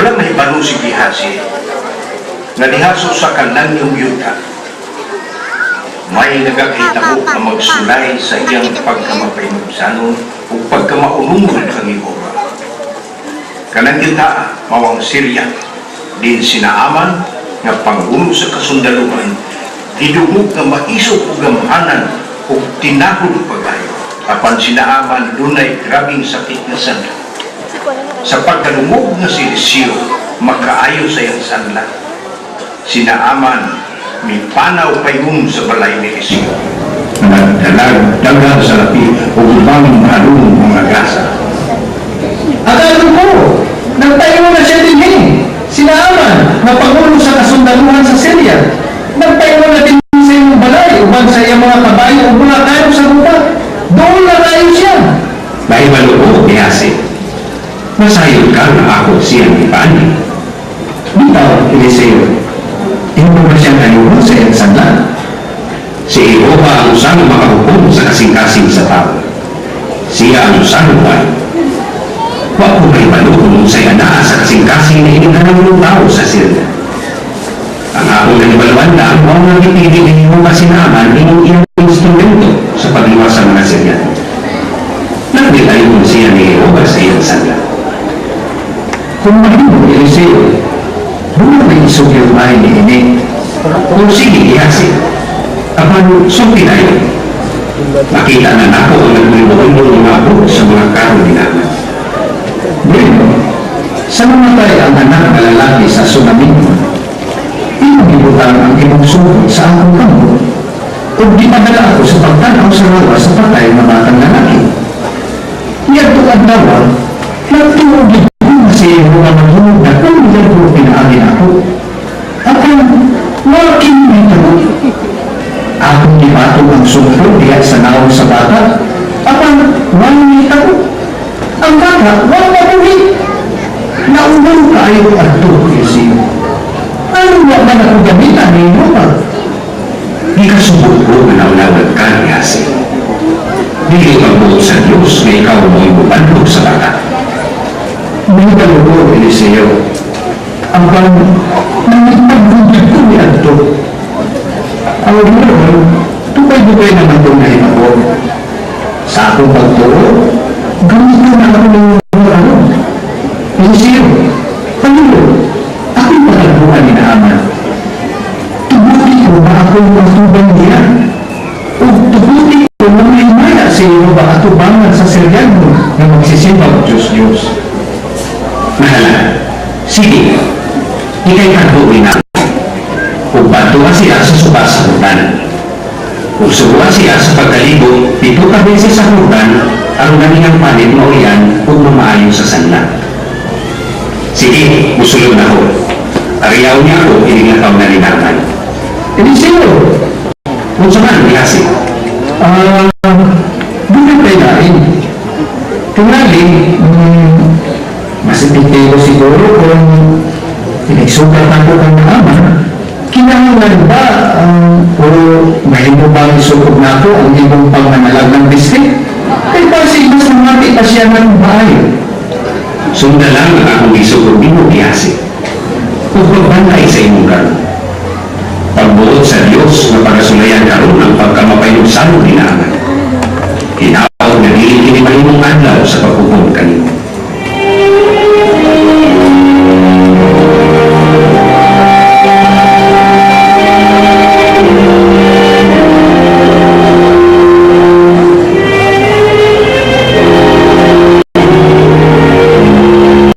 Wala mahibalo si Gehazi nga diha sa usa ka nangyong yuta, may nagakahitabo nga magsulay sa iyang pagkamapahinumsanon ug pagkamaunungon kang Jehova. Kanang yuta mao ang Syria, din si Naaman nga pangulo sa kasundaluhan gidungog nga maisog og gamhanan ug tinahod pag-ayo. Apan si Naaman dunay grabeng sakit nga sanla. Sa pagkadungog nga si Eliseo makaayo sa iyang sanla, si Naaman mipanaw paingon sa balay ni Eliseo. Nagdalag daga sa lapi ug ubang halong mga gasa. Akala ko, nagpaingon na siya dinhi. Si Naaman, nga pangulo sa kasundaluhan sa Syria. Nagpaingon na din sa imong balay, uban sa iyang mga kabayo ug mga karo sa gubat. Dool na kaayo siya. Mahibalo ko, Gehazi. Masayod ka nga ako siyang gipaanhi. Bitaw, Eliseo. Imo ba siyang ayuhon sa iyang sanla? Si Jehova ang usang makahukom sa kasing-kasing sa tao. Siya ang usang buhay. Wa ko mahibalo kung unsay anaa sa kasing-kasing na ining hanang tao sa Syria. Ang akong nahibaluan lang, mao nga gipili ni Jehova si Naaman ingon iyang instrumento sa pagluwas sa mga Syriano. Nagditayon siya ni Jehova sa iyang sanla. Kung mahimo, Eliseo, buot na isugyo ay ni ini. Kung sige, Gehazi. Apan, sulti tayo. Makita na nako ang nagmulimulo ng mga abot sa mga karo ni Naaman. Bueno, sa namatay ang anak na lalaki sa Sunamita, imong gibutang ang imong sukot sa akong kamot, ug gipadala ako sa pagtanaw sa lawas sa patay nga batang lalaki. Niadtong adlaw, nagtuo gid ko nga si Jehova maghimog na kung milagro pinaagi nako. Apan, wa kini nahitabo. Akong gipatong ang sungkod diha sa nawong sa bata, apan wa nahitabo. Ang bata, wa mabuhi. Naunang kaayo adto, Eliseo. Ano wa man ako gamitan ni Jehova? Gikasubot ko nga naulawad ka, Gehazi. Dili pagbuot sa Diyos nga ikaw mo'y mubandog sa bata. Mahibalo ko, Eliseo. Apan, nangitag ko ni adto. Ang ginoon, dugay-dugay naman itong nahimabo. Sa akong pagtuo, gamiton na ako ng ano. Eliseo, palihog, akong pakadtuan ni Naaman. Tuguti ko na ako matubang niya. Ug tuguti ko na mahimaya si Jehova atubangan sa Syriano nga magsisimbag Diyos-Diyos. Mahala, sige, ikay kadto ni Naaman. Ug badtoa siya sa suba sa Jordan. Ug sugoa siya sa pagkaligo 7 ka beses sa Jordan aron ang iyang panit mauyan ug mamaayo sa sanla. Sige, musulod na ko. Ariyaw niya ako, ininglakaw na ni Naaman. Eliseo, Unsa man, Gehazi? Ah, dugay pa'y lain. Tingali, mas epektibo siguro kung inigsugat ako kang Naaman, kinahanglan ba o mahimo ba isukob nako ang imong pangmanalag ng district? Kay basig mas mamati pa siya ng maayo. Sunda lang ang akong isukob nimo, Gehazi. Ug pagbantay sa imong karon. Pagbuot sa Dios nga pagkasulayan karon ang pagkamapahinumsanon ni Naaman. Hinaot nga dili kini mahimong adlaw sa paghukom kanimo.